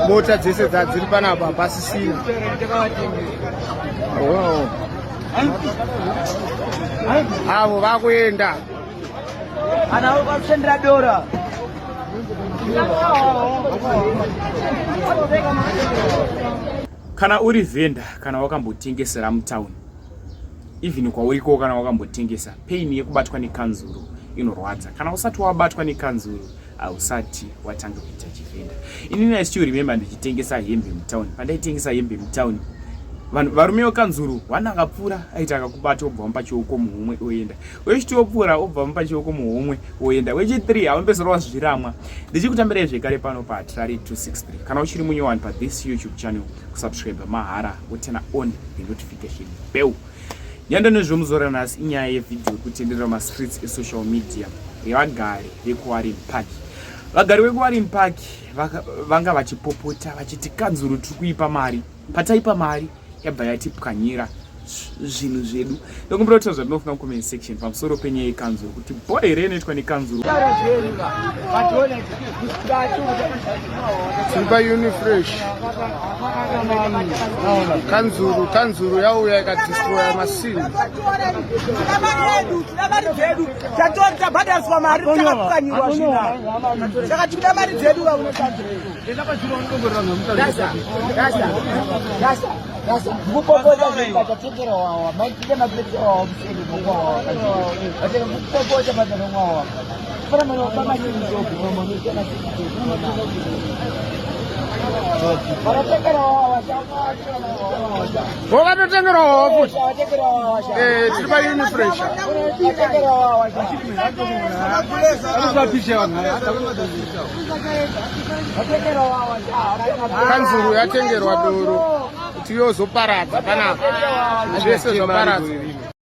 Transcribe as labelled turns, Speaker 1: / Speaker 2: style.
Speaker 1: Mota dzese dzadziri panapa hapasisina. Avo vakuenda.
Speaker 2: Ana vakusendera dora.
Speaker 3: Kana uri vendor kana wakambotengesera mutown even kwauriko kana wakambotengesa pain yekubatwa nekanzuru inorwadza. Kana usati wabatwa nekanzuru hausati watanga kuita chivhenda. Inini I still remember ndichitengesa hembe mutown. Pandaitengesa hembe mutown vanhu varume vekanzuru one akapfuura aiti akakubata obva wamupa chioko muhomwe oenda wechitwo opfuura obva wamupa chioko muhomwe oenda wechi3 haumupesero wazviramwa. Ndichikutambirai zvekare pano pahatirari 263 kana uchiri munyowani pathis YouTube channel kusubscribe mahara woturn on the notification bell. Nyaya ndinozvomuzora nhasi inyaya yevhidhiyo kutenderera mastreets esocial media yevagari vekuWarren Park. Vagari vekuWarren Park vanga vachipopota vachiti kanzuru tiri kuipa mari, pataipa mari yabva yatipwanyira zvinhu zvedu. Ndokumbira kutaura zvandinofunga mucomment section pamusoro penyaya yekanzuru kuti bho here inoitwa nekanzuru.
Speaker 1: Tiri paUnifresh. Kanzuru, kanzuru yauya ikadistroya masinhi.
Speaker 2: Tatori tabhadhariswa mari takapwanyiwa zvina. Saka tikuda mari dzedu vaune kanzuru. Rasta, rasta, rasta, rasta. Kupopota zvakatengera wawa. Maitira mapete wawa musere mwawa. Vatenge kupopota madano mwawa.
Speaker 1: Wakatotengerwa wawa futi. Eh, tiri pa Unifresh. Kanzuru yatengerwa doro kuti yozoparadza panapa. Zvese zvaparadzwa.